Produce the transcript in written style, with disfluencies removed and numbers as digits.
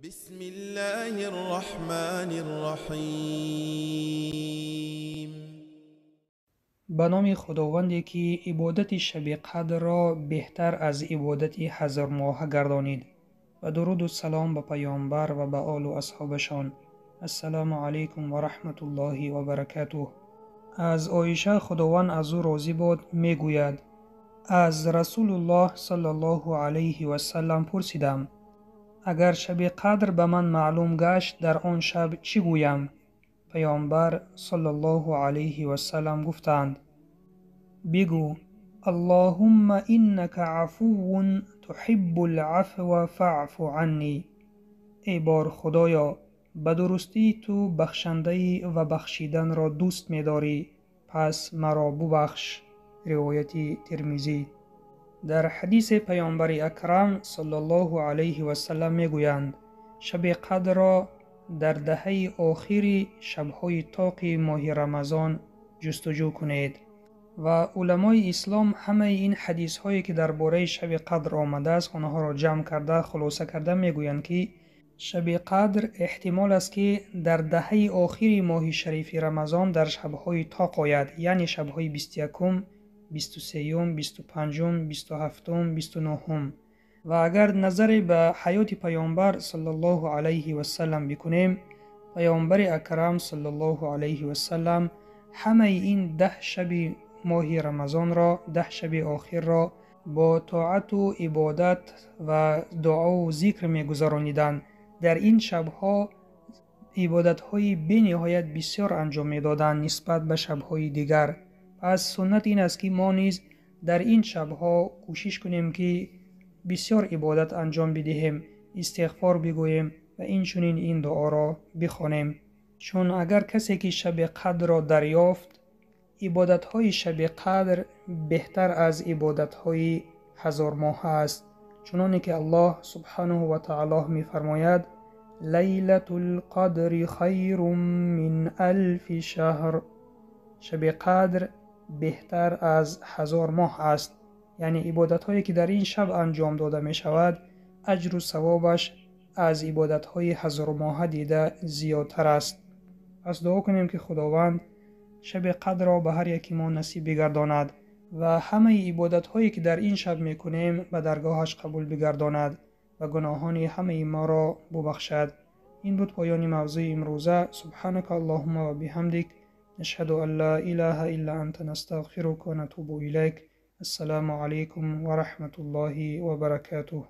بسم الله الرحمن الرحیم. Ба номи Худованде, ки ибодати шаби қадрро беҳтар аз ибодати ҳазормоҳа гардонид, ва дуруду салом ба паёмбар ва ба олу асҳобашон. Ассалому алайкум ва раҳматуллоҳи ва баракатуҳ. Аз Оиша, Худованд аз ӯ розӣ бод, мегӯяд: аз Расулуллоҳ саллаллоҳу алайҳи васаллам пурсидам: агар шаби қадр ба ман маълум гашт, дар он шаб чӣ гӯям? Паёмбар саллаллоҳу алайҳи васаллам гуфтанд: бигӯ: Аллоҳумма иннака афуввун туҳиббул афва фаъфу анни. Эй бор Худоё, ба дурустӣ ту бахшандаӣ ва бахшиданро дӯст медорӣ, пас маро бубахш. Ривояти Термизӣ. Дар ҳадисе паёмбари акрам саллаллоҳу алайҳи васаллам мегӯянд: шаби қадрро дар даҳаи охири шабҳои тоқи моҳи Рамазон ҷустуҷӯ кунед. Ва уламои ислом ҳамаи ин ҳадисҳое, ки дар бораи шаби қадр омадааст, онҳоро ҷамъ карда, хулоса карда мегӯянд, ки шаби қадр эҳтимол аст, ки дар даҳаи охири моҳи шарифи Рамазон дар шабҳои тоқ ояд, яъне шабҳои 21-ум, 23-юм, 25-ум, 27-ум, 29-ум. Ва агар назаре ба ҳаёти паёмбар саллаллоҳу алайҳи васаллам бикунем, паёмбари акрам саллаллоҳу алайҳи васаллам ҳамаи ин 10 шаби моҳи Рамазонро, 10 шаби охирро бо тоату ибодат ва дуову зикр мегузарониданд. Дар ин шабҳо ибодатҳои бениҳоят бисёр анҷом медоданд нисбат ба шабҳои дигар. Пас суннат ин аст, ки мо низ дар ин шабҳо кӯшиш кунем, ки бисёр ибодат анҷом бидиҳем, истиғфор бигӯем ва инчунин ин дуоро бихонем. Чун агар касе, ки шаби қадрро дарёфт, ибодатҳои шаби қадр беҳтар аз ибодатҳои ҳазормоҳа аст. Чуноне ки Аллоҳ субҳанаҳу ва таоло мефармояд: лайлатул қадри хайрун мин алфи шаҳр. Шаби қадр беҳтар аз 1000 моҳ аст. Яъне ибодатҳое, ки дар ин шаб анҷом дода мешавад, аҷру савобаш аз ибодатҳои ҳазормоҳа дида зиёдтар аст. Пас дуо кунем, ки Худованд шаби қадрро ба ҳар яки мо насиб бигардонад ва ҳамаи ибодатҳое, ки дар ин шаб мекунем, ба даргоҳаш қабул бигардонад ва гуноҳони ҳамаи моро бубахшад. Ин буд поёни мавзӯи имрӯза. Субҳанака Аллоҳумма ва биҳамдик, нашҳаду ан ла илаҳа илла анта, настағфирука ва натубу илайк. Ассалому алайкум ва раҳматуллоҳи ва баракатуҳ.